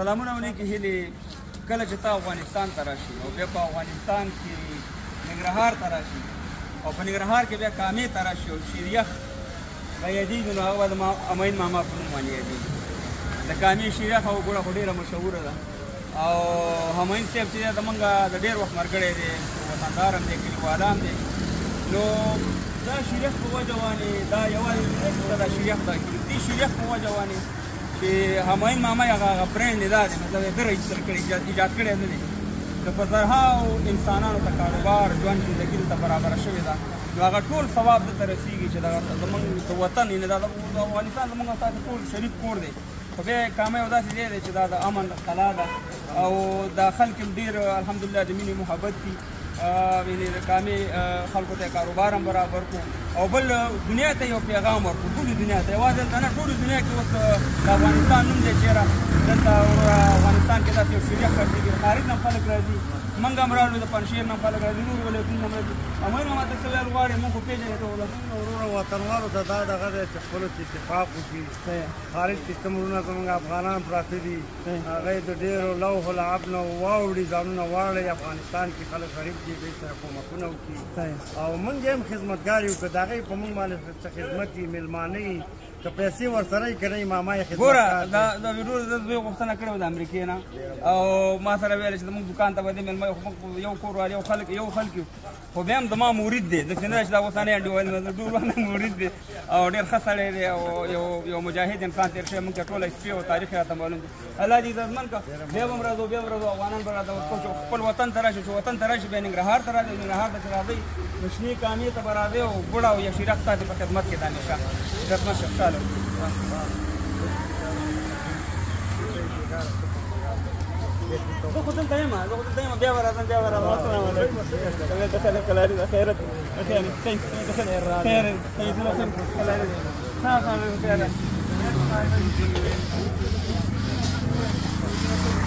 سلامونه او نیکې هیلې. کله چې ته افغانستان ته راشي او بیا په افغانستان کې ننګرهار ته راشي او په ننګرهار کې بیا کامې ته راشي او شیریخ به یادېږي، نو هغه به د امین ماما په نوم باندې یادېږي. د کامې شیریخ او ګوړه خو ډېره مشهوره ده. او همایون صاحب چې دی زمونږ د ډېر وخت ملګری دی، وطندار هم دی، کلیوال هم دی. نو دا شیریخ په وجه باندې، دا یوازې دا شیریخ ده، دې شیریخ په وجه باندې چې همایون ماما یې هغه برانډ دی، دا دی مطلب یې ده رجسټر کړی، ایجاد کړی نه دی. د په زرهاو انسانانو ته کاروبار، ژوند، زندګي دلته برابره شوې ده. نو هغه ټول ثواب دلته رسېږي چې دغه زمونږ د وطن، یعنې دا د افغانستان زمونږ او ستاسو ټول شریک کور دی. خو بیا کامه یو داسې ځای دی چې دا د امن قلا ده او دا خلک هم ډېر الحمدلله د مینې محبت دي. یعنې د کامې خلکو ته کاروبار هم برابر کړو او بل دنیا ته یو پیغام ورکړو، ټولې دنیا ته، یوازې دلته نه، ټولې دنیا کې اوس د افغانستان نوم دی. چېرې دلته افغانستان کې داسې یو شریخ خرڅېږي، خارج نه هم خلک راځي، موږ هم راغلو، د پنجشېر نه هم خلک راځي، نور ولایتونو نه هم راځي. امین ماما ته څه ویل غواړې؟ موږ خو پېژنې ته ولس. وروره وطنوالو ته دا دغه دی چې خپلو کې اتفاق وکړي. خارج کې کوم وروڼه زموږ افغانان پراته دي، هغه یې د ډېرو لوحو لعب نه واوړي، ځانونه واړوي. افغانستان کې خلک غریب دي، دوی سره کومکونه وکړي او موږ یې هم خدمتګار یو. که د هغوی په موږ باندې څه خدمت وي، مېلمانه وي، که پیسې ورسره یې که نه یې، ماما یې خدمتګار. ګوره دا ویډیو د دوی غوښتنه کړې وه د امریکې نه، او ما سره ویل چې زموږ دکان ته به دې مېلمه، خو موږ یو کور وال، یو خلک، یو خلک یو، خو بیا هم زما مرید دی، داسې نه ده چې دا اوسنی انډیوال دی، ټول باندې مرید دی او ډېر ښه سړی دی او یو مجاهد انسان تېر شوی. موږ ته ټوله هسټري او تاریخ یې راته معلوم دی. الله دې عزتمن کړه. بیا به هم راځو، بیا به راځو، افغانان به راته ورکړو چې خپل وطن ته راشي، چې وطن ته راشي بیا ننګرهار ته راځي، ننګرهار ته چې راځئ نو شنې کامې ته به راځئ او ګوړه او یا شیرخ ستاسې په خدمت کې ده همیشه. عزتمن شه، خوشحاله اوسئ. زه خو دلته یم، زه خو دلته یم، بیا به راځم، بیا به راځم. السلام علیکم. خیر خیر خیر خیر خیر.